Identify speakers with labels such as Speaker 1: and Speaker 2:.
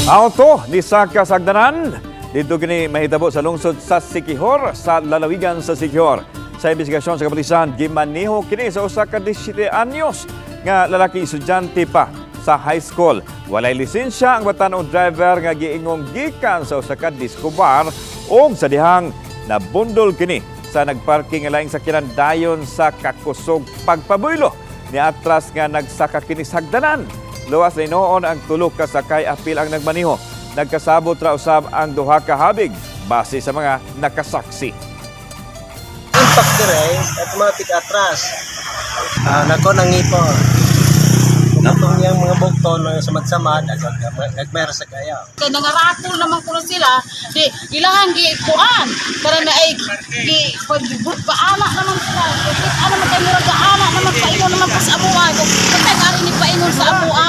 Speaker 1: Auto ni saka sa hagdanan. Didto kini mahitabo sa lungsod sa Siquijor, sa lalawigan sa Siquijor. Sa investigasyon sa kapulisan, gimaneho kini sa usa ka 17 anyos nga lalaki, estudyante pa sa high school. Walay lisensya ang batan-ong driver nga giingong gikan sa usa ka disco bar ug sa dihang nabundol kini sa nagparking nga laing sakyanan, dayon sa kakusog pagpabuylo ni atras nga nagsaka kini sa hagdanan. Luwas na hinuon ang tulo ka sakay apil ang nagmaniho. Nagkasabot ra usab ang duha ka habig base sa mga nakasaksi.
Speaker 2: Impact dire, automatic atras. Ah, nako nangipo. Kumutong niyang mga bugton na samad-samad, nagmayra sa kaya.
Speaker 3: Kay nangarakol naman kuno sila, di ilahang gi kuan para na ay gi paana naman sila. Ano man kay murag gaana naman, paingon naman pa sa amoa. Patay ari ni paingon sa amoa.